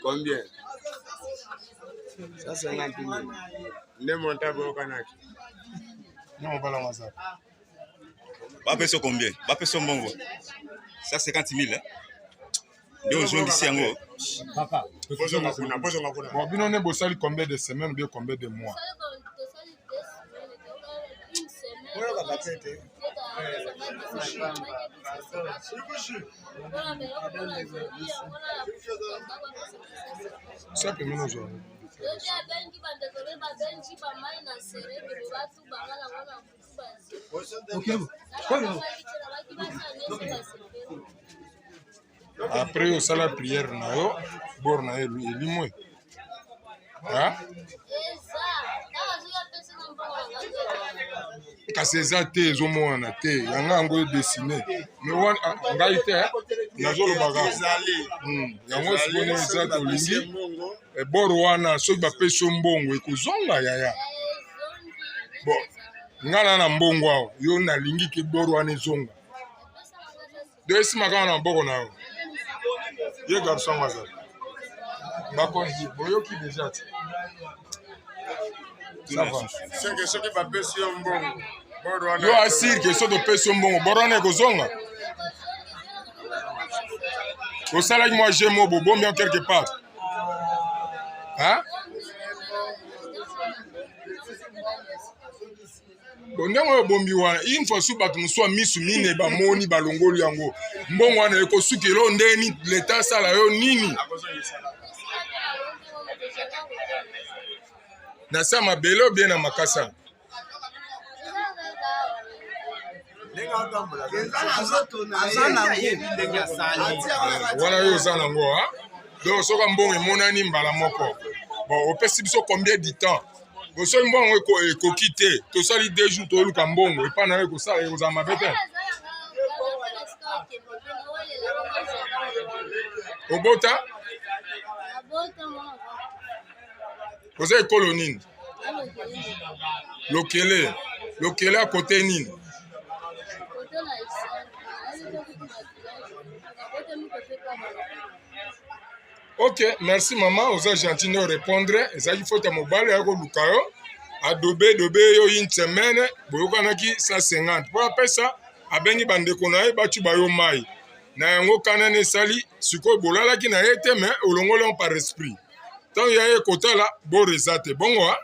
Combien? 150 000. Nde montant boyokanaki. Nde mobali yango aza. Bapesa combien? Bapesa mbongo 150 000 eh? Nde ozongisi yango. Papa, bozonga kuna, bozonga kuna. Bon, bino nde bosali combien de semaines ou bien combien de mois? Boyokaka te te. Sape mino ozwa. Après osala prière na yo, bord na yo elimwe. Hein? Kasi eza te, ezomonana te, yanga yango edesine me wana ah, ngai te eh, nazolobaka yango sikoyo eza tolingi eh, bor wana soki bapesi yo mbongo ekozonga yaya. Bon, ngai na na mbongo awa, yo nalingi ke bor wana ezonga, do esima kaka na maboko na yo. Ye garçon yango azali bakonzi, boyoki deja te. Ça va. Seke soki bapesi yo mbongo, bor wana Yo asire ke soki topesi yo mbongo, bor wana ekozonga. Osalaki mwa jeu moko, bobombi yango quelque part, hein? Bon, ndenge oyo obombi wana, une fois su bato mosusu ya misu mine bamoni balongoli yango, mbongo wana ekosukela oyo ndeni leta asala yo nini na sa mabele obie na makasa. Wana yo oza nango ha? Donc soki mbongo emonani mbala moko, bon, opesi biso combien du temps? Bon, soki mbongo ekoki te, tosali 2 jours toluka mbongo epai na yo, ekosala ekozala mabe te. Obota oza ekolo nini? Lokele. Lokele akote nini? Ok, merci mama, oza gentil nde orépondre. Ezalaki faute ya mobali aya koluka yo, adobe dobe yo une semaine, boyokanaki 150 mpo apesa, abengi bandeko na ye batuba yo mai na yango kanani esali. Sikoyo bolalaki na ye te, mais olongoli yango par esprit. Ntango ya ye kotala bor eza te bongo.